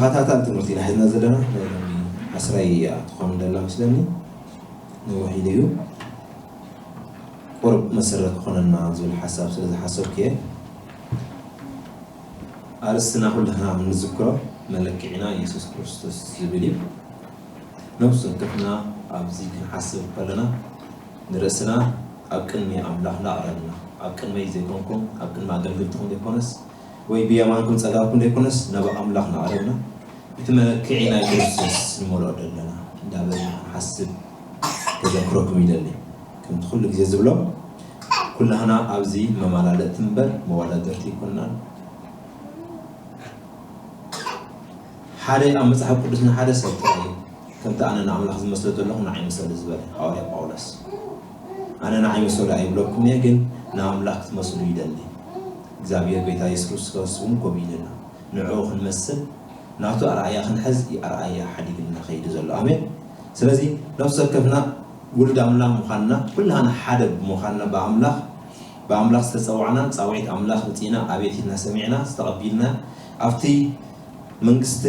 ተኸታታሊ ትምህርቲ ኢና ሒዝና ዘለና ናይ ሎሚ ዓስራይ እያ ትኾን ደላ መስለኒ። ነዊሕ ኢሉ እዩ። ቁሩብ መሰረት ክኾነና ዝብል ሓሳብ ስለ ዝሓሰብኩ እየ። ኣርእስትና ኩልና ንዝክሮ መለክዒና የሱስ ክርስቶስ ዝብል እዩ። ነፍሲ ወከፍና ኣብዚ ክንሓስብ ከለና ንርእስና ኣብ ቅድሚ ኣምላኽ እናቕረብና፣ ኣብ ቅድመይ ዘይኮንኩም፣ ኣብ ቅድሚ ኣገልግልትኹም ዘይኮነስ ወይ ብየማንኩም ጸጋምኩም ዘይኮነስ ናብ ኣምላኽ እናቐረብና እቲ መለክዒ ናይ ክርስቶስ ንመልኦ ዘለና እንዳበልና ክንሓስብ ከዘክረኩም ይደሊ። ከምቲ ኩሉ ግዜ ዝብሎ ኩላህና ኣብዚ መመላለእቲ እምበር መወዳደርቲ ኣይኮንናን። ሓደ ኣብ መጽሓፍ ቅዱስ ንሓደ ሰብ ጥራይ እዩ ከምቲ ኣነ ንኣምላኽ ዝመስሎ ዘለኹ ንዓይ ምሰሉ ዝበለ ሃዋርያ ጳውሎስ። ኣነ ንዓይ ምሰሉ ኣይብለኩም እየ፣ ግን ንኣምላኽ ክትመስሉ ይደሊ። እግዚኣብሔር ጎይታ የሱስ ክርስቶስ እውን ከምኡ ኢሉና። ንዕኡ ክንመስል ናቱ ኣርኣያ ክንሕዝ እዩ ኣርኣያ ሓዲግና ከይዱ ዘሎ። ኣሜን። ስለዚ ነፍሲ ወከፍና ውሉድ ኣምላኽ ምዃንና፣ ኩላህና ሓደ ብምዃንና ብኣምላኽ ብኣምላኽ ዝተጸዋዕናን ጻውዒት ኣምላኽ መጺእና ኣቤት ኢልና ሰሚዕና ዝተቐቢልና ኣብቲ መንግስቲ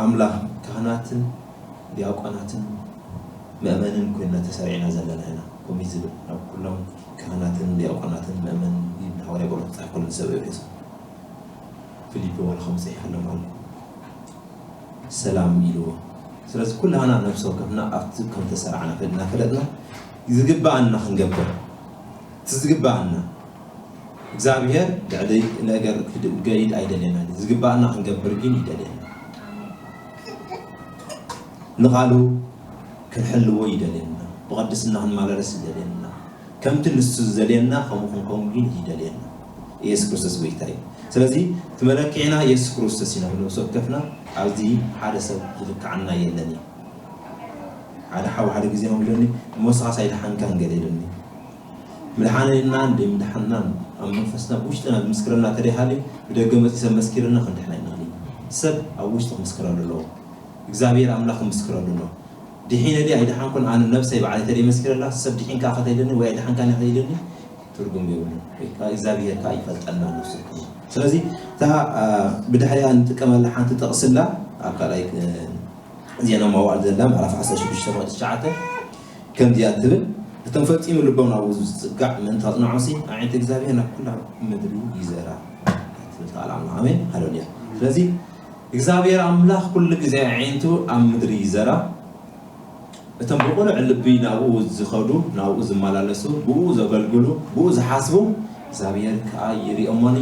ኣምላኽ ካህናትን ዲያቆናትን ምእመንን ኮይና ተሰሪዕና ዘለና ኢና። ከምኡ እዩ ዝብል ናብ ኩሎም ካህናትን ዲያቆናትን ምእመንን ይብል ሃዋርያ ጳውሎስ ዝጻሕፈሉ ሰብ ኤፌሶን። ፊልፒ ዋላ ከምኡ ጽሒፍሎም ኣሎ። ሰላም ኢልዎ። ስለዚ ኩላህና ነፍሲ ወከፍና ኣብቲ ከም ተሰራዕና ፈ- እናፈለጥና ዝግባኣና ክንገብር እቲ ዝግባኣና እግዚኣብሔር ልዕሊ ነገር ክድ- ገይድ ኣይደልየና። ዝግባኣና ክንገብር ግን ይደልየና። ንቓሉ ክንሕልዎ ይደልየና። ብቐድስና ክንመላለስ ይደልየና። ከምቲ ንሱ ዝደልየና ከምኡ ክንከውን ግን ይደልየና። ኢየሱስ ክርስቶስ ጎይታ እዩ። ስለዚ እቲ መለክዒና ኢየሱስ ክርስቶስ ኢና። ነፍሲ ወከፍና ኣብዚ ሓደ ሰብ ዝልክዓና የለን እዩ። ሓደ ሓው ሓደ ግዜ ከምለኒ እሞ ንስኻስ ኣይደሓንካን ገለ ኢሉኒ። ምድሓንና እንደ ምድሓንና ኣብ መንፈስና ብውሽጥና ዝምስክረና ተደይሃልዩ ብደገ መፂ ሰብ መስኪርና ክንድሕና ይንኽእል እዩ። ሰብ ኣብ ውሽጡ ክምስክረሉ ኣለዎ። እግዚኣብሔር ኣምላኽ ክምስክረሉ ኣለዎ። ድሒነ ድየ ኣይደሓንኩን ኣነ ነብሰይ ባዕለይ ተደይ መስኪረላ ሰብ ድሒንካ ከተ ኢለኒ ወይ ኣይደሓንካን ከተ ኢለኒ ትርጉም የብሉን። ወይ ከዓ እግዚኣብሔር ከዓ ይፈልጠና ነፍሱ። ስለዚ እታ ብድሕሪያ ንጥቀመላ ሓንቲ ጠቕስላ ኣብ ካልኣይ ዜና መዋዕል ዘላ ምዕራፍ ዓሰርተ ሽዱሽተ ቁፅሪ ትሽዓተ ከምዚኣ ትብል፣ እቶም ፈጺሙ ልቦም ናብኡ ዝጽጋዕ ምእንቲ ከጽንዖምሲ ኣዒንቲ እግዚኣብሔር ናብ ኩላ ምድሪ ይዘራ ትብል ቃል ኣምላኽ። ኣሜን ሃሌሉያ። ስለዚ እግዚኣብሔር ኣምላኽ ኩሉ ግዜ ኣዒንቱ ኣብ ምድሪ ይዘራ። እቶም ብቕኑዕ ልቢ ናብኡ ዝኸዱ ናብኡ ዝመላለሱ ብኡ ዘገልግሉ ብኡ ዝሓስቡ እግዚኣብሔር ከኣ ይሪኦሞኒ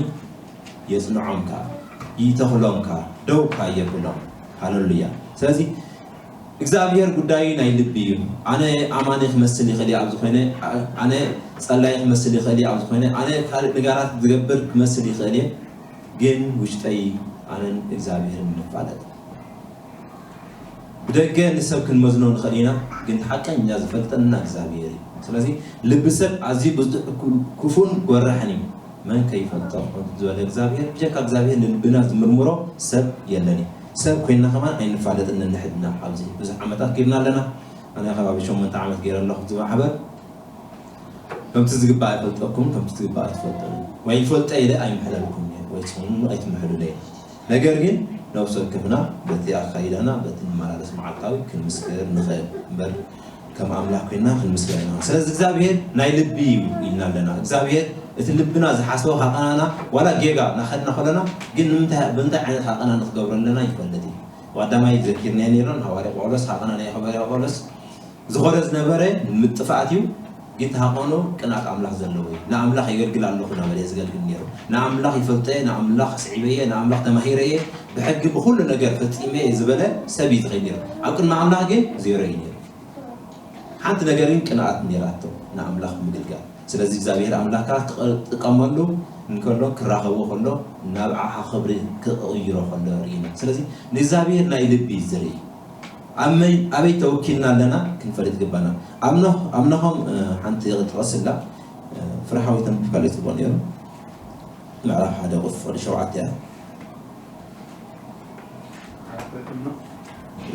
የጽንዖም ከኣ ይተኽሎም ከኣ ደው ከኣ የብሎም። ሃለሉያ። ስለዚ እግዚኣብሔር ጉዳዩ ናይ ልቢ እዩ። ኣነ ኣማኒ ክመስል ይኽእል እየ ኣብዚ ኮይነ፣ ኣነ ጸላይ ክመስል ይኽእል እየ ኣብዚ ኮይነ፣ ኣነ ካልእ ንጋራት ዝገብር ክመስል ይኽእል እየ፣ ግን ውሽጠይ ኣነን እግዚኣብሔርን ንፋለጥ። ብደገ ንሰብ ክንመዝኖ ንኽእል ኢና፣ ግን ሓቀኛ ዝፈልጠና እግዚኣብሔር እዩ። ስለዚ ልቢ ሰብ ኣዝዩ ብዙሕ ክፉን ጎራሕን እዩ። መን ከይፈልጦ ዝበለ እግዚኣብሔር ብጀካ እግዚኣብሔር ንልብና ዝምርምሮ ሰብ የለን እዩ። ሰብ ኮይንና ከማን ኣይንፋለጥን። ንሕድና ኣብዚ ብዙሕ ዓመታት ጌርና ኣለና። ኣነ ከባቢ ሸሞንተ ዓመት ገይረ ኣለኹ እዚ ማሕበር። ከምቲ ዝግባእ ኣይፈልጠኩም ከምቲ ዝግባእ ኣይትፈልጠን ወይ ይፈልጠ ኢለ ኣይምሕለልኩም እየ ወይ ስኹም ኣይትምሕሉለ። ነገር ግን ነብሲ ወከፍና በቲ ኣካይዳና በቲ ንመላለስ መዓልታዊ ክንምስክር ንኽእል እምበር ከም ኣምላኽ ኮይና ክንምስክር ኢና። ስለዚ እግዚኣብሔር ናይ ልቢ እዩ ኢልና ኣለና። እግዚኣብሔር እቲ ልብና ዝሓስቦ ሃቐናና ዋላ ጌጋ ናኸድና ከለና ግን ንምንታይ ብምንታይ ዓይነት ሃቐና ንክገብረለና ይፈልጥ እዩ። ቀዳማይ ዘኪርናዮ ነይርና ንሃዋርያ ጳውሎስ ሃቐና ናይ ሃዋርያ ጳውሎስ ዝኾነ ዝነበረ ምጥፋኣት እዩ። ግን ተሃቐኖ ቅንኣት ኣምላኽ ዘለዎ እዩ። ንኣምላኽ የገልግል ኣለኹ እናበለ እዩ ዝገልግል ነይሩ። ንኣምላኽ ይፈልጠ፣ ንኣምላኽ ስዒበየ፣ ንኣምላኽ ተማሂረየ፣ ብሕጊ ብኹሉ ነገር ፈጺመ እየ ዝበለ ሰብ እዩ ዝኸይድ ነይሩ። ኣብ ቅድሚ ኣምላኽ ግን ዜሮ እዩ ነይሩ። ሓንቲ ነገር ግን ቅንኣት ነይራቶ ንኣምላኽ ምግልጋል። ስለዚ እግዚኣብሔር ኣምላኽካ ክጥቀመሉ እንከሎ ክራኸቦ ከሎ ናብ ዓኻ ክብሪ ክቕይሮ ከሎ ርኢና። ስለዚ ንእግዚኣብሔር ናይ ልቢ ዝርኢ ኣመይ ኣበይ ተወኪልና ኣለና ክንፈልጥ ይግባና። ኣብ ኖህ ኣብ ኖሆም ሓንቲ ጥቕስላ ፍርሓዊ ተንብብ ካልእ ጽቡቕ ነይሩ። ምዕራፍ ሓደ ቁጽሪ ሸውዓተ እያ።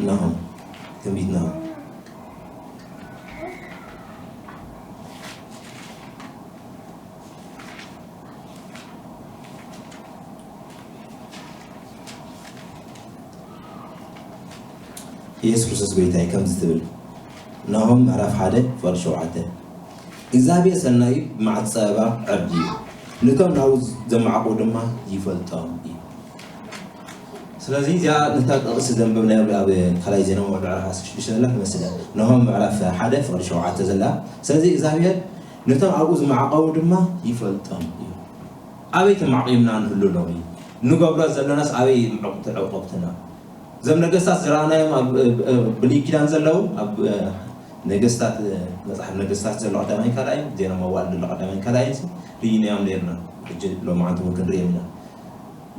ናሆም ትንቢት ናሆም ኢየሱስ ክርስቶስ ጎይታ እዩ ከምዚ ትብል። ናሆም ምዕራፍ ሓደ ፍቕዲ ሸውዓተ፣ እግዚኣብሔር ሰናይ እዩ፣ ብመዓት ጸበባ ዕርዲ እዩ፣ ነቶም ናብኡ ዘማዕቑ ድማ ይፈልጦም እዩ። ስለዚ እዚኣ ነታ ጥቕሲ ዘንበብናዮ ኣብ ካልኣይ ዜና ምዕራፍ ዓሰርተ ሽዱሽተ ዘላ ትመስል እያ። ናሆም ምዕራፍ ሓደ ፍቕዲ ሸውዓተ ዘላ። ስለዚ እግዚኣብሔር ነቶም ኣብኡ ዝማዕቐቡ ድማ ይፈልጦም እዩ። ኣበይ ተማዕቂምና ንህሉ ሎሚ? ንገብሮ ዘለናስ ኣበይ ምዕቁ-፣ ተዕቆብትና? እዞም ነገስታት ዝረኣናዮም ኣብ፣ እ፣ እ፣ ብሉይ ኪዳን ዘለዉ ኣብ፣ እ፣ ነገስታት፣ እ፣ መጽሓፍ ነገስታት ዘሎ ቀዳማይ ካልኣይ፣ ዜና መዋዕል ዘሎ ቀዳማይ ካልኣይ ርኢናዮም ነርና። ሕጂ ሎማዓንቲ እውን ክንርእዮም ኢና።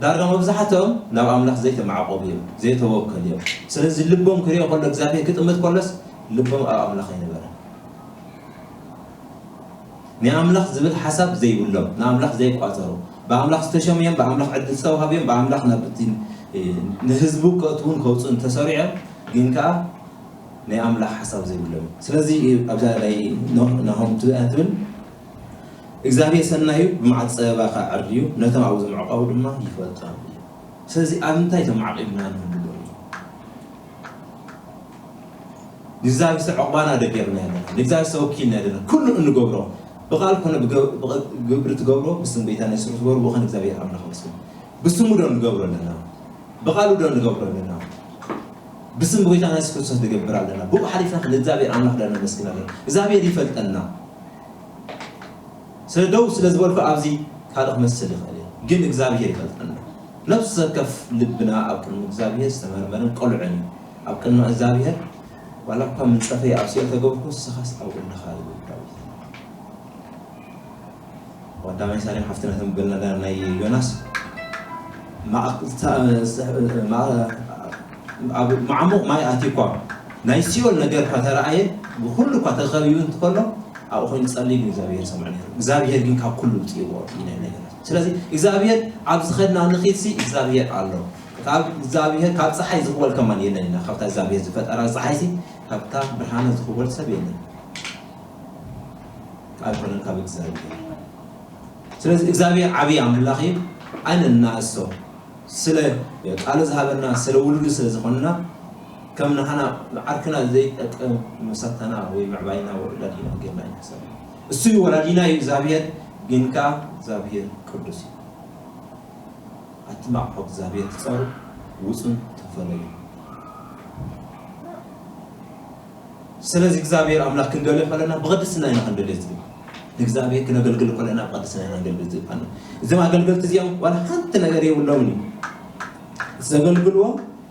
ዳርጋ መብዛሕትኦም ናብ ኣምላኽ ዘይተማዕቆቡ እዮም፣ ዘይተወከሉ እዮም። ስለዚ ልቦም ክሪኦ ከሎ እግዚኣብሔር ክጥምት ከሎስ ልቦም ኣብ ኣምላኽ ኣይነበረን። ንኣምላኽ ዝብል ሓሳብ ዘይብሎም፣ ንኣምላኽ ዘይቋጸሩ፣ ብኣምላኽ ዝተሸሙ እዮም፣ ብኣምላኽ ዕድል ዝተዋህቡ እዮም፣ ብኣምላኽ ናብ እቲ፣ እ፣ ንህዝቡ ከእትዉን ከውፅኡን ተሰሪዖም፣ ግን ከኣ ናይ ኣምላኽ ሓሳብ ዘይብሎም እዮም። ስለዚ ኣብዛ ናይ ኖህ ናሆም ትብል ትብል እግዚኣብሔር ሰናይ እዩ፣ ብመዓት ጸበባ ከኣ ዕርዲ እዩ፣ ነቶም ኣብኡ ዝምዕቀቡ ድማ ይፈልጦም እዩ። ስለዚ ኣብ እንታይ ተማዕቂብና ንህሉ ሎሚ? ንእግዚኣብሔር ዑቕባና ደገርና ኣለና፣ ንእግዚኣብሔር ተወኪልና ኣለና። ኩሉ እንገብሮ ብቓል ኮነ ብገ-፣ ብቕ-፣ ግብሪ ትገብሮ፣ ብስም ጎይታ ናይ ስሩ ትገብሮ፣ ብኡ ኸን እግዚኣብሔር ኣምላኽ መስገን። ብስሙ ዶ ንገብሮ ኣለና? ብቓሉ ዶ ንገብሮ ኣለና? ብስም ጎይታ ናይ የሱስ ክርስቶስ ንገብር ኣለና። ብኡ ሓሊፍና ንእግዚኣብሔር ኣምላኽ ዶ ነመስግን ኣለና? እግዚኣብሔር ይፈልጠና። ስለ ደው ስለ ዝበልኩ ኣብዚ ካልእ ክመስል ይኽእል እዩ፣ ግን እግዚኣብሔር ይፈልጠና። ነፍሲ ወከፍ ልብና ኣብ ቅድሚ እግዚኣብሔር ዝተመርመረን ቅሉዕን እዩ። ኣብ ቅድሚ እግዚኣብሔር ዋላ እኳ ምንጸፈይ ኣብ ሲኦል ተገብርኩ፣ ንስኻስ ኣብኡ ኣለኻ ይብል ዳዊት። ቀዳማይ ሳሌም ሓፍትና ተንብበልና ዳ ናይ ዮናስ ማእክ-፣ ታ-፣ ማ-፣ ኣብ ማዕሙቕ ማይ ኣትዩ እኳ ናይ ሲኦል ነገር እኳ ተረኣየ፣ ብኹሉ እኳ ተኸቢቡ እንትከሎ፣ ኣብኡ ኮይኑ ጸልዩ ግን እግዚኣብሔር ሰምዖ ነይሩ። እግዚኣብሔር ግን ካብ ኩሉ ውጽእዎ እዩ ናይ ነገራት። ስለዚ እግዚኣብሔር ኣብ ዝኸድና ንኺድሲ እግዚኣብሔር ኣሎ። ካብ እግዚኣብሔር ካብ ጸሓይ ዝኽወል ከማን የለን ኢና። ካብታ እግዚኣብሔር ዝፈጠራ ጸሓይሲ ካብታ ብርሃነ ዝኽወል ሰብ የለን። ኣይኮነን ካብ እግዚኣብሔር። ስለዚ እግዚኣብሔር ዓብዪ ኣምላኽ እዩ፣ ኣይንናእሶ። ስለ ቃሉ ዝሃበና፣ ስለ ውሉዱ ስለ ዝኾንና፣ ከም ንሓና ዓርክና ዘይጠቅም መሳታና ወይ ምዕባይና ወላዲና ጌርና ኣይንሕሰብ። እሱ እዩ ወላዲና እዩ እግዚኣብሔር፣ ግን ከኣ እግዚኣብሔር ቅዱስ እዩ። ኣትማቕሑ እግዚኣብሔር ትጸሩ፣ ውጹን ተፈለዩ። ስለዚ እግዚኣብሔር ኣምላኽ ክንደልዮ ከለና ብቕድስና ኢና ክንደልዮ ዝብል። ንእግዚኣብሔር ክነገልግል ከለና ብቕድስና ኢና ክንደልዮ ዝግባና። እዞም ኣገልገልቲ እዚኦም ዋላ ሓንቲ ነገር የብሎምን እዩ። ዘገልግልዎ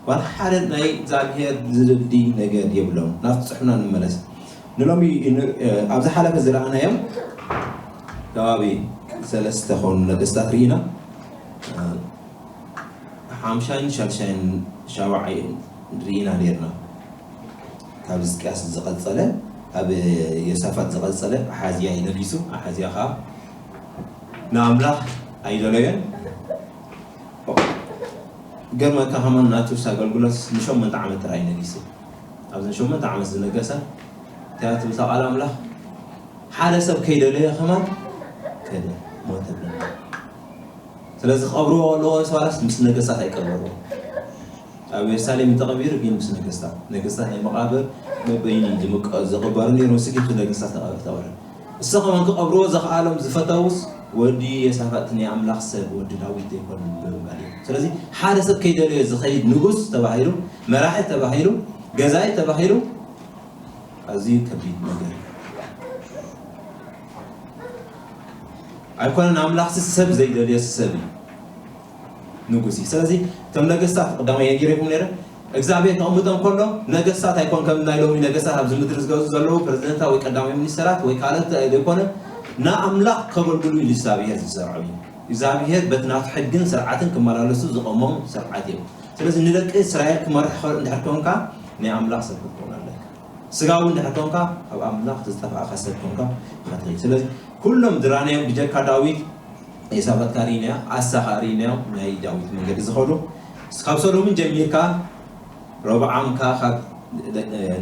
ዋላ ሓደ ናይ እግዚኣብሔር ዝድዲ ነገር የብሎም። ናብቲ ጽሑፍና ንመለስ። ንሎሚ ን-፣ እ፣ ኣብ ዝሓለፈ ዝረኣናዮም ከባቢ ሰለስተ ኾኑ ነገስታት ርኢና። እ፣ ሓምሻይን ሻድሻይን ሻውዓይን ርኢና ኔርና። ካብ ሕዝቅያስ ዝቐጸለ፣ ካብ ዮሳፋጥ ዝቐጸለ ኣሓዝያ እዩ ነጊሱ። ኣሓዝያ ኸኣ ንኣምላኽ ኣይደለዮን። ገርመካ ከማን ናቱስ ኣገልግሎት ንሸሞንተ ዓመት ጥራይ ነጊሱ። ኣብዘን ሸሞንተ ዓመት ዝነገሰ እንታይ ትብል እታ ቃል ኣምላኽ? ሓደ ሰብ ከይደለየ ከማን ከደ ሞተ ብለና። ስለዚ ክቐብርዎ ኣለዎ ዋላስ ምስ ነገስታት ኣይቀበርዎ? ኣብ ኢየሩሳሌም ተቐቢሩ ግን ምስ ነገስታት፣ ነገስታት ናይ መቓብር በበይኑ ዝምቀ-፣ ዝቕበሩ ነይሮም፣ ስጊት ነገስታት ተቐ-፣ ተቐበረ። እሱ ከማን ክቐብርዎ ዘኽኣሎም ዝፈተውስ ወዲ የሳፋጥ ናይ ኣምላኽ ሰብ ወዲ ዳዊት ዘይኮነ ብምባል እዩ። ስለዚ ሓደ ሰብ ከይደለዮ ዝኸይድ ንጉስ ተባሂሉ፣ መራሒ ተባሂሉ፣ ገዛኢ ተባሂሉ ኣዝዩ ከቢድ ነገር እዩ። ኣይኮነን ኣምላኽሲ ሰብ ዘይደልዮ ሰብ እዩ። ንጉስ እዩ። ስለዚ እቶም ነገስታት ቀዳማይ ነጊረኩም ነይረ እግዚኣብሔር ከቕምጦም ከሎ ነገስታት ኣይኮን ከም ናይ ሎሚ ነገስታት ኣብዚ ምድሪ ዝገዙ ዘለዉ ፕረዚደንታት ወይ ቀዳማይ ሚኒስተራት ወይ ካልኦት ዘይኮነ ንኣምላኽ ከገልግሉ እዩ እግዚኣብሔር ዝሰርዖም እዩ። እግዚኣብሔር በቲ ናቱ ሕግን ስርዓትን ክመላለሱ ዝቐሞም ስርዓት እዮም። ስለዚ ንደቂ እስራኤል ክመርሕ ከ-፣ እንድሕር ኮንካ ናይ ኣምላኽ ሰብ ክትከውን ኣለካ። ስጋዊ እንድሕር ኮንካ ኣብ ኣምላኽ ዝተፋእካ ሰብ ኮንካ ኢኻ ትኸይድ። ስለዚ ኩሎም ዝረኣናዮም ብጀካ ዳዊት የሳፋጥካ ርኢናዮ፣ ኣሳኻ ርኢናዮ ናይ ዳዊት መንገዲ ዝኸዱ። ካብ ሰሎምን ጀሚርካ ሮብዓም ከኣ ካብ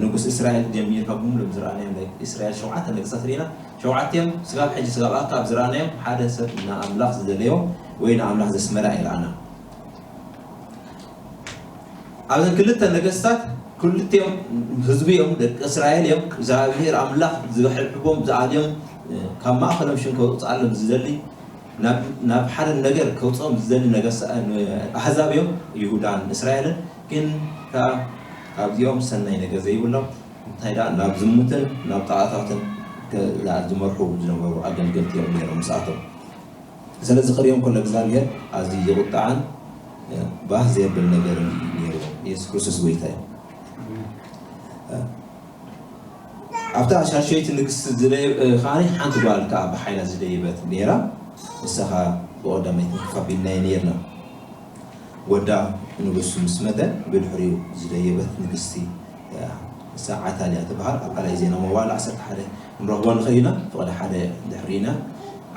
ንጉስ እስራኤል ጀሚርካ ብምሉእ ዝረኣናዮም ናይ እስራኤል ሸውዓተ ነገስታት ርኢና። ሸውዓቲኦም ስጋብ ሕጂ ስጋብ ኣካ ኣብ ዝረኣናዮም ሓደ ሰብ ንኣምላኽ ዝደለዮ ወይ ንኣምላኽ ዘስመረ ኣይረኣና። ኣብዘን ክልተ ነገስታት ክልቲኦም ህዝቢ እዮም፣ ደቂ እስራኤል እዮም። እግዚኣብሔር ኣምላኽ ዝሕብሕቦም ዝኣልዮም፣ ካብ ማእኸሎም ሽም ከውፅኣሎም ዝደሊ፣ ናብ ሓደ ነገር ከውፅኦም ዝደሊ ኣህዛብ እዮም፣ ይሁዳን እስራኤልን። ግን ከዓ ካብዚኦም ሰናይ ነገር ዘይብሎም እንታይ ደኣ ናብ ዝሙትን ናብ ጣዖታትን ዝመርሑ ዝነበሩ ኣገልገልቲ እዮም ነይሮም ምስኣቶም። ስለዚ ክርእዮም ከሎ እግዚኣብሔር ኣዝዩ ዝቁጣዓን ባህ ዘብል ነገር ነይሩ። የሱስ ክርስቶስ ጎይታ እዩ። ኣብታ ሻሸይቲ ንግስቲ ዝደየ- ከዓኒ ሓንቲ ጓል ከዓ ብሓይላ ዝደየበት ነይራ። ንሳ ከዓ ብቐዳመይቲ ተኸቢልናዮ ነይርና። ወዳ ንጉስ ምስ መተ ብድሕሪኡ ዝደየበት ንግስቲ እያ። ንሳ ዓታልያ ትበሃል። ኣብ ካልኣይ ዜና መዋዕል ዓሰርተ ሓደ ክንረኽቦ ንኽእል ኢና። ፍቕዲ ሓደ ድሕሪና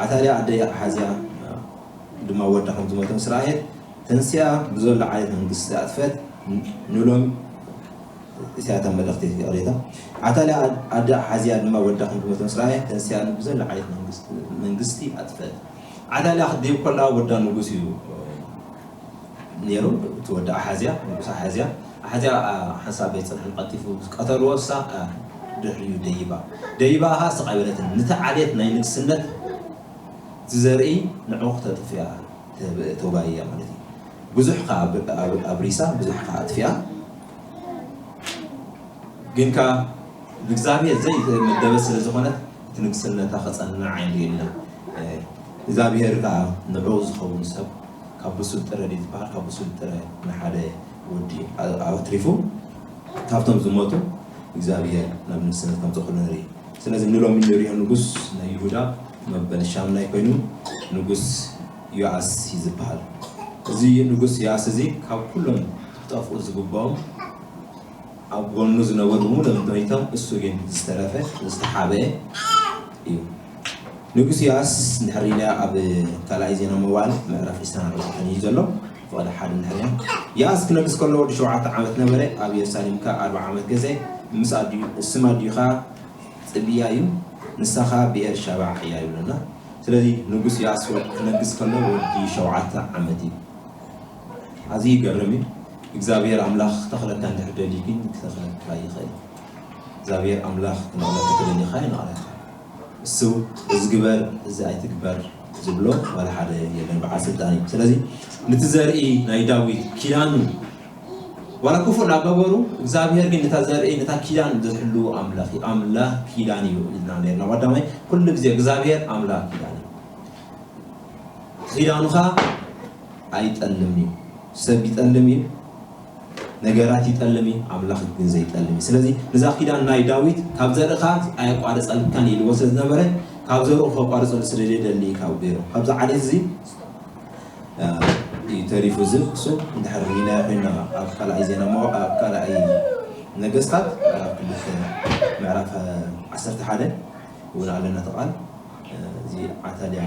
ዓታልያ ኣደ ኣሓዝያ ድማ ወዳ ከም ዝሞተ ምስ ረኣየት ተንሲኣ ብዘሎ ዓሌት መንግስቲ ኣጥፈት ንሎም እዚኣታ መልእኽቲ ይቕሬታ። ዓታልያ ኣደ ኣሓዝያ ድማ ወዳ ከም ዝሞተ ምስ ረኣየት ተንሲኣ ብዘሎ ዓሌት መንግስቲ ኣጥፈት። ዓታልያ ክትድይብ ከላ ወዳ ንጉስ እዩ ነይሩ። እቲ ወዲ ኣሓዝያ ንጉስ ኣሓዝያ ኣሓዝያ ሓንሳብ ቤት ፅንሕን ቀልጢፉ ቀተልዎ እሳ ድሕሪኡ ደይባ ደይባ ኸዓ ዝተቐበለትን ነቲ ዓሌት ናይ ንግስነት ዝዘርኢ ንዑ ክተጥፍያ ተባይያ ማለት እዩ። ብዙሕ ኸዓ ኣብሪሳ ብዙሕ ኸዓ ኣጥፍያ። ግን ከኣ ብእግዚኣብሔር ዘይተመደበ ስለ ዝኾነት እቲ ንግስነታ ከጸንዓ ኣይንርእየሉ ኢና። እግዚኣብሔር ከኣ ንዕኡ ዝኸውን ሰብ ካብ ብሱል ጥረ ድዩ ዝበሃል? ካብ ብሱል ጥረ ንሓደ ወዲ ኣትሪፉ ካብቶም ዝሞቱ እግዚኣብሔር ናብ ንግስነት ከምጽእ ከሎ ንርኢ። ስለዚ ንሎሚ ንርእዮ ንጉስ ናይ ይሁዳ መበል ሻምናይ ኮይኑ ንጉስ ዮኣስ እዩ ዝበሃል። እዚ ንጉስ ዮኣስ እዚ ካብ ኩሎም ክጠፍኡ ዝግብኦም ኣብ ጎኑ ዝነበሩ ሙሉእ ሞይቶም፣ እሱ ግን ዝተረፈ ዝተሓብአ እዩ። ንጉስ ዮኣስ እንድሕር ሪእና ኣብ ካልኣይ ዜና መዋዕል ምዕራፍ ዒስራን ኣርባዕተን እዩ ዘሎ። ፍቕዲ ሓደ እንድሕር ሪእና፣ ዮኣስ ክነግስ ከሎ ወዲ ሸውዓተ ዓመት ነበረ፣ ኣብ የሩሳሌም ከኣ ኣርብዓ ዓመት ገዘ፣ ምስ ኣዲኡ፣ ስም ኣዲኡ ከኣ ጽብያ እዩ፣ ንሳ ከኣ ብኤር ሸባ እያ ይብለና። ስለዚ ንጉስ ዮኣስ ወዲ ክነግስ ከሎ ወዲ ሸውዓተ ዓመት እዩ። ኣዝዩ ይገርም እዩ። እግዚኣብሔር ኣምላኽ ክተኽለካ እንድሕር ደልዩ ግን ክተኽለካ ይኽእል እዩ። እግዚኣብሔር ኣምላኽ ክነቕለካ ተደሊኻ ይነቕለካ። እሱ እዚ ግበር እዚ ኣይትግበር ዝብሎ ዋላ ሓደ የለን፣ በዓል ስልጣን እዩ። ስለዚ ነቲ ዘርኢ ናይ ዳዊት ኪዳኑ ዋላ ክፉእ እናገበሩ እግዚኣብሔር ግን ነታ ዘርኢ ነታ ኪዳን ዝሕሉ ኣምላኽ እዩ። ኣምላኽ ኪዳን እዩ ኢልና ነርና። ቀዳማይ ኩሉ ግዜ እግዚኣብሔር ኣምላኽ ኪዳን እዩ። ኪዳኑ ኸኣ ኣይጠልምን እዩ። ሰብ ይጠልም እዩ፣ ነገራት ይጠልም እዩ፣ ኣምላኽ ግን ዘይጠልም እዩ። ስለዚ ነዛ ኪዳን ናይ ዳዊት ካብ ዘርእኻ ኣየቋርጸልካን ኢልዎ ስለ ዝነበረ ካብ ዘርኡ ከቋርጸሉ ስለ ዘይደሊ እዩ ካብ ገይሩ ካብዚ ዓሌት እዚ እዩ ተሪፉ። እዚ እሱ እንድሕር ርኢናዮ ኮይና ኣብ ካልኣይ ዜና መዋ- ኣብ ካልኣይ ነገስታት ምዕራፍ ክልተ ምዕራፍ ዓሰርተ ሓደ እውን ኣለና እቲ ቃል። እዚ ዓታልያ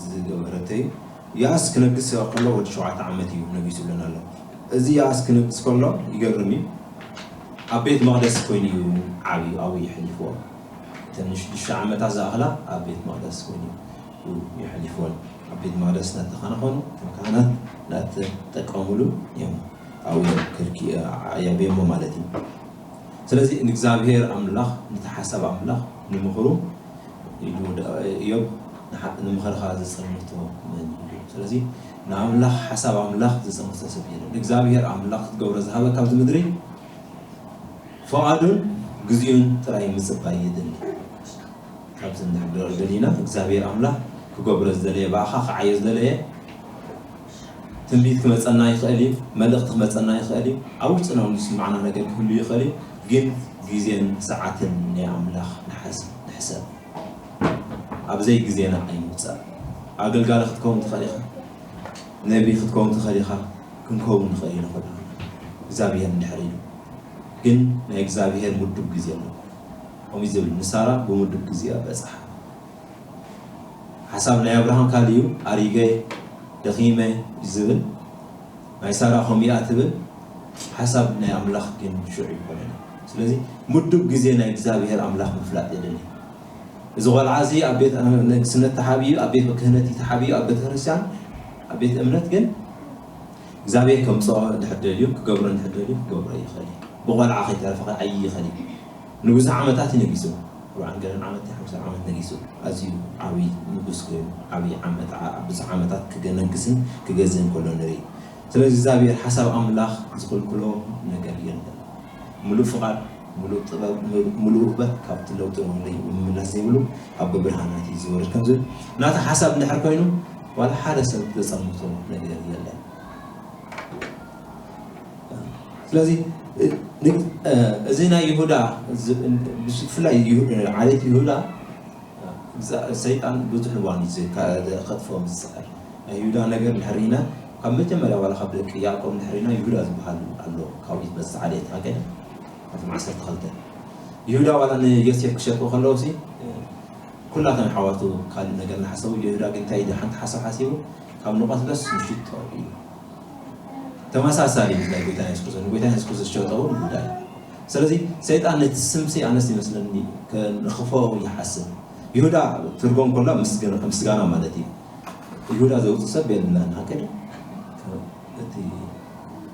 ዝገበረቶ እዩ። ያስ ክነግስ ከሎ ወዲ ሸውዓተ ዓመት እዩ ነጊሱ ብለና ኣሎ። እዚ ያስ ክነግስ ከሎ ይገርም እዩ። ኣብ ቤት መቕደስ ኮይኑ እዩ ዓብዩ ኣብኡ የሕሊፍዎ። እተን ሽዱሽተ ዓመታት ዝኣኽላ ኣብ ቤት መቕደስ ኮይኑ እዩ የሕሊፍወን። ኣብ ቤት መቕደስ እናተኸናኸኑ እቶም ካህናት እናተጠቀሙሉ እዮም ኣብኡ ክልኪ- የዕብዮሞ ማለት እዩ። ስለዚ ንእግዚኣብሔር ኣምላኽ ነቲ ሓሳብ ኣምላኽ ንምኽሩ ኢሉ ወዲ እዮብ ንሓ- ንምኽርኻ ዝጽንቶ መን እዩ? ስለዚ ንኣምላኽ ሓሳብ ኣምላኽ ዝጽንቶ ሰብ የለን። ንእግዚኣብሔር ኣምላኽ ክትገብሮ ዝሃበካ ኣብዚ ምድሪ ፍቓዱን ግዜኡን ጥራይ ምጽባይ የድሊ። ካብዚ እንድሕር ደሊና እግዚኣብሔር ኣምላኽ ክገብሮ ዝደለየ ብኣኻ ክዓዮ ዝደለየ ትንቢት ክመጸና ይኽእል እዩ፣ መልእኽቲ ክመጸና ይኽእል እዩ፣ ኣብ ውሽጥና እውን ዝስማዕና ነገር ክህሉ ይኽእል እዩ። ግን ግዜን ሰዓትን ናይ ኣምላኽ ንሓዝ ንሕሰብ። ኣብ ዘይግዜና ኣይንውጻእ። ኣገልጋሊ ክትከውን ትኽእል ኢኻ፣ ነቢ ክትከውን ትኽእል ኢኻ፣ ክንከውን ንኽእል ኢና ኩልና እግዚኣብሔር እንድሕር ኢሉ። ግን ናይ እግዚኣብሔር ምዱብ ግዜ ኣሎ። ከምኡ ዝብል ንሳራ ብምዱብ ግዜኣ በጽሓ። ሓሳብ ናይ ኣብርሃም ካልእ እዩ። ኣሪገ ደኺመ ዝብል ናይ ሳራ ከምኡ እያ ትብል። ሓሳብ ናይ ኣምላኽ ግን ሽዑ ይኮነን። ስለዚ ምዱብ ግዜ ናይ እግዚኣብሔር ኣምላኽ ምፍላጥ የድሊ። እዚ ቆልዓ እዚ ኣብ ቤት ንግስነት ተሓቢኡ ኣብ ቤት ክህነት እዩ ተሓቢኡ ኣብ ቤተ ክርስቲያን ኣብ ቤት እምነት ግን እግዚኣብሔር ከምፅኦ እንድሕር ደልዩ ክገብሮ እንድሕር ደልዩ ክገብሮ ይኽእል እዩ። ብቆልዓ ከይተረፈ ከዓይ ይኽእል እዩ። ንብዙሕ ዓመታት እዩ ነጊሱ። ኣርባዓን ገለን ዓመት ሓምሳን ዓመት ነጊሱ። ኣዝዩ ዓብዪ ንጉስ ኮይኑ ዓብዪ ዓመት ብዙሕ ዓመታት ክገነግስን ክገዝእን ከሎ ንርኢ። ስለዚ እግዚኣብሔር ሓሳብ ኣምላኽ ዝኽልክሎ ነገር የለን። ምሉእ ፍቓድ፣ ምሉእ ጥበብ፣ ምሉእ ውህበት ካብቲ ለውጢ ወለይ ምምላስ ዘይብሉ ኣቦ ብርሃናት እዩ ዝወርድ ከም ዝብል ናቲ ሓሳብ እንድሕር ኮይኑ ዋላ ሓደ ሰብ ዘጸምቶ ነገር የለን። ስለዚ እዚ ናይ ይሁዳ ብፍላይ ዓሌት ይሁዳ ሰይጣን ብዙሕ እዋን እዩ ከጥፍኦም ዝፅዕር። ናይ ይሁዳ ነገር እንድሕር ኢና ካብ መጀመርያ ዋላ ካብ ደቂ ያዕቆብ እንድሕር ኢና ይሁዳ ዝበሃል ኣሎ ካብኡ ዝመፅእ ዓሌት ሃገር ካብቶም ዓሰርተ ክልተ ይሁዳ ዋላ ንዮሴፍ ክሸጡ ከለዉ ሲ ኩላቶም ሓዋቱ ካልእ ነገር እናሓሰቡ ይሁዳ ግን እንታይ ኢሉ ሓንቲ ሓሳብ ሓሲቡ ካብ ንቐትሎስ ንሽጦ ኢሉ ተመሳሳሊ ምስ ናይ ጎይታ የሱስ ክርስቶስ ንጎይታ የሱስ ክርስቶስ ዝሸጠ እውን ይሁዳ እዩ። ስለዚ ሰይጣን ነቲ ስምሲ ኣነስ ይመስለኒ ንኽፎ ይሓስብ። ይሁዳ ትርጎም ከሎ ምስጋና ማለት እዩ። ይሁዳ ዘውፅእ ሰብ የለን። ሓቂ እቲ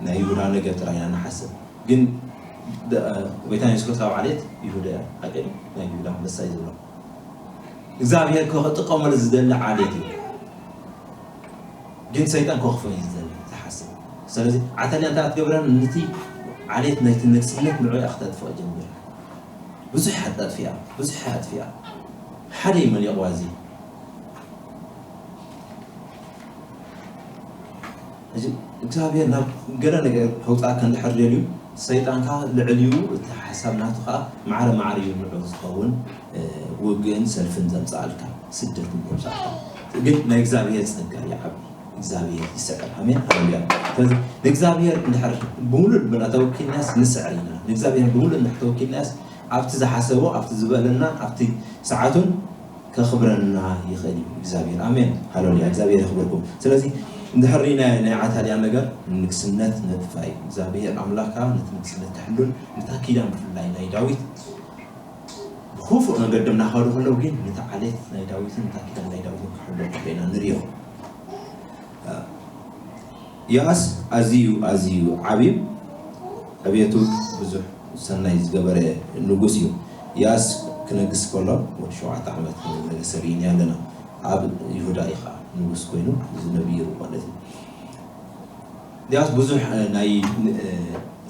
ናይ ይሁዳ ነገር ጥራይ ኢና ንሓስብ። ግን ጎይታ የሱስ ክርስቶስ ኣብ ዓሌት ይሁዳ ሓቂ ናይ ይሁዳ መሳይ ዝብሎ እግዚኣብሔር ክጥቀመሉ ዝደሊ ዓሌት እዩ። ግን ሰይጣን ከኽፎ እዩ ዝደሊ ዝሓስብ። ስለዚ ዓተልያ እንታይ ክትገብረን ነቲ ዓሌት ናይቲ ንግስነት ንዑ እያ ክተጥፍኦ ጀሚራ። ብዙሕ ኣጥፊኣ፣ ብዙሕ ኣጥፊኣ። ሓደ እዩ መሊቕዋ እዚ እዚ እግዚኣብሔር ናብ ገለ ነገር ከውፅኣካ እንድሕር ደልዩ ሰይጣን ከዓ ልዕሊኡ እቲ ሓሳብ ናቱ ከዓ ማዕረ ማዕረ እዩ ንዑ ዝኸውን ውግእን ሰልፍን ዘምፅኣልካ ስደትን ዘምፅኣልካ ግን ናይ እግዚኣብሔር ፀጋ ይዓቢ እግዚኣብሔር ይስዕር ኣሜን ሃሌሉያ ስለዚ ንእግዚኣብሔር እንድሕር ብምሉእ ልብና ተወኪልናስ ንስዕር ኢና ንእግዚኣብሔር ብምሉእ እንድሕር ተወኪልናስ ኣብቲ ዝሓሰቦ ኣብቲ ዝበለና ኣብቲ ሰዓቱን ከኽብረና ይኽእል እዩ እግዚኣብሔር ኣሜን ሃሌሉያ እግዚኣብሔር የኽብርኩም ስለዚ እንድሕር ናይ ናይ ዓታልያ ነገር ንግስነት ነጥፋ እዩ እግዚኣብሔር ኣምላኽካ ነቲ ንግስነት ክሕሉን ነታ ኪዳን ብፍላይ ናይ ዳዊት ብክፉእ መገዲ እናኸዱ ከለዉ ግን ነቲ ዓሌት ናይ ዳዊትን ነታ ኪዳን ናይ ዳዊትን ክሕሉ ከለና ንሪኦ ያስ ኣዝዩ ኣዝዩ ዓብዩ ዕብየቱ ብዙሕ ሰናይ ዝገበረ ንጉስ እዩ። ያስ ክነግስ ከሎ ወዲ ሸውዓተ ዓመት ከም ዝነገሰ ርኢና ኣለና። ኣብ ይሁዳ እዩ ከዓ ንጉስ ኮይኑ ዝነብይሩ ማለት እዩ። ያስ ብዙሕ ናይ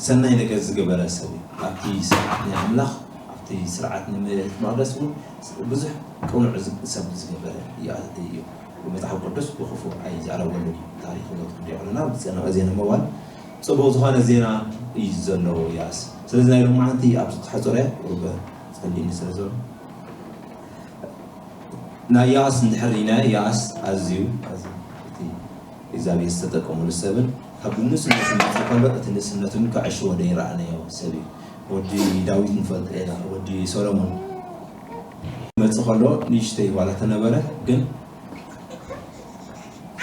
ሰናይ ነገር ዝገበረ ሰብ እዩ። ኣብቲ ስርዓት ናይ ኣምላኽ ኣብቲ ስርዓት ንመቅደስ እውን ብዙሕ ቅኑዕ ሰብ ዝገበረ እዩ። መፅሓፍ ቅዱስ ብክፉእ ኣይዛረበሉ ታሪክ ሎት ክንሪኦ ከለና ብፀናቀ ዜና መዋል ፅቡቅ ዝኮነ ዜና እዩ ዘለዎ ያስ ስለዚ ናይ ሎማዓንቲ ኣብዚ ተሕፅረ ሩበ ፀሊኒ ስለ ዘሎ ናይ ያስ እንድሕር ኢና ያስ ኣዝዩ እግዚኣብሔር ዝተጠቀመሉ ሰብን ካብ ንእስነቱ መፅእ ከሎ እቲ ንእስነቱ ከዕሽዎ ዘይረኣናዮ ሰብ እዩ ወዲ ዳዊት ንፈልጦ ኢና ወዲ ሰሎሞን መፅእ ከሎ ንእሽተይ ዋላ ተነበረ ግን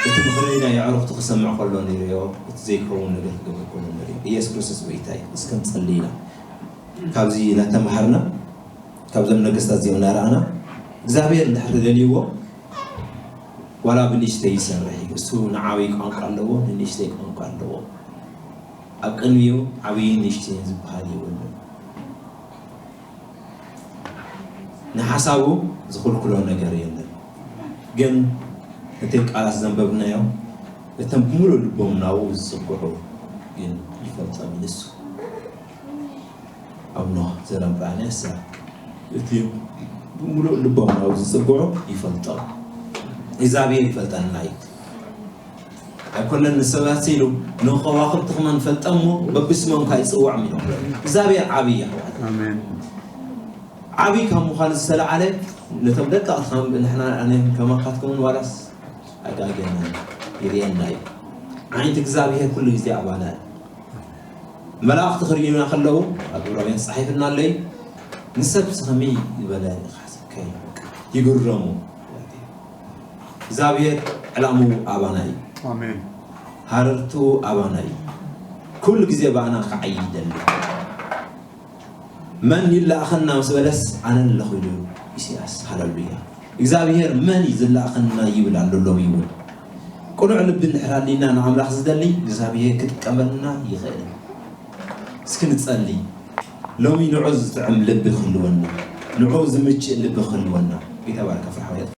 እቲ ምኽሪ ናይ ኣዕሩኽቱ ክሰምዕ ከሎ ንርእዮ እቲ ዘይከውን ነገር ክገብር ከሎ ንርእዮ ኢየሱስ ክርስቶስ ጎይታ እዩ እስከ ንጸሊ ኢና ካብዚ እናተምሃርና ካብዞም ነገስታት እዚኦም እናረኣና እግዚኣብሔር እንድሕር ደልይዎ ዋላ ብንእሽተይ ይሰርሕ እዩ እሱ ንዓብይ ቋንቋ ኣለዎ ንንእሽተይ ቋንቋ ኣለዎ ኣብ ቅድሚኡ ዓብይን ንእሽተይን ዝበሃል የብሉን ንሓሳቡ ዝኽልክሎ ነገር የለን ግን እቲ ቃላት ዘንበብናዮ እቶም ብምሉእ ልቦም ናብኡ ዝፅግዑ ግን ይፈልጦም ንሱ ኣብ ኖህ ዘረምራነ ስራ እቲ ብምሉእ ልቦም ናብኡ ዝፅግዑ ይፈልጦም እግዚኣብሔር ይፈልጠና እዩ ኣይኮነን ንሰባት ኢሉ ንከዋክብቲ ከማን ፈልጠሞ በብስሞም ካይፅውዖም ኢሎም እግዚኣብሔር ዓብይ ኣሕዋት ዓብይ ካብ ምዃኑ ዝተለዓለ ነቶም ደቀቕቲ ንሕና ኣነ ከማካትኩምን ዋላስ ኣጋገና ይርእየና እዩ ዓይንቲ እግዚኣብሔር ኩሉ ግዜ ኣባና እዩ መላእኽቲ ክርእዩና ከለዉ ኣብ ዕብራውያን ተፃሒፍና ኣለይ ንሰብ ከመይ ዝበለ ይግረሙ እግዚኣብሔር ዕላምኡ ኣባና እዩ ኣሜን። ሃረርትኡ ኣባና እዩ። ኩሉ ግዜ ብኣና ክዓይ ይደሊ። መን ይላእኸና ምስ በለስ ኣነ ኣለኹ ኢሉ ኢሳያስ። ሃለሉያ። እግዚኣብሔር መን እዩ ዝላእኸና ይብል ኣሎ ሎሚ እውን። ቅኑዕ ልቢ እንድሕር ኣሊና ንኣምላኽ ዝደሊ እግዚኣብሔር ክጥቀመልና ይኽእል እዩ። እስኪ ንጸሊ። ሎሚ ንዑ ዝጥዕም ልቢ ክህልወና፣ ንዑ ዝምችእ ልቢ ክህልወና። ጌታ ባርካ ፍርሓውያት።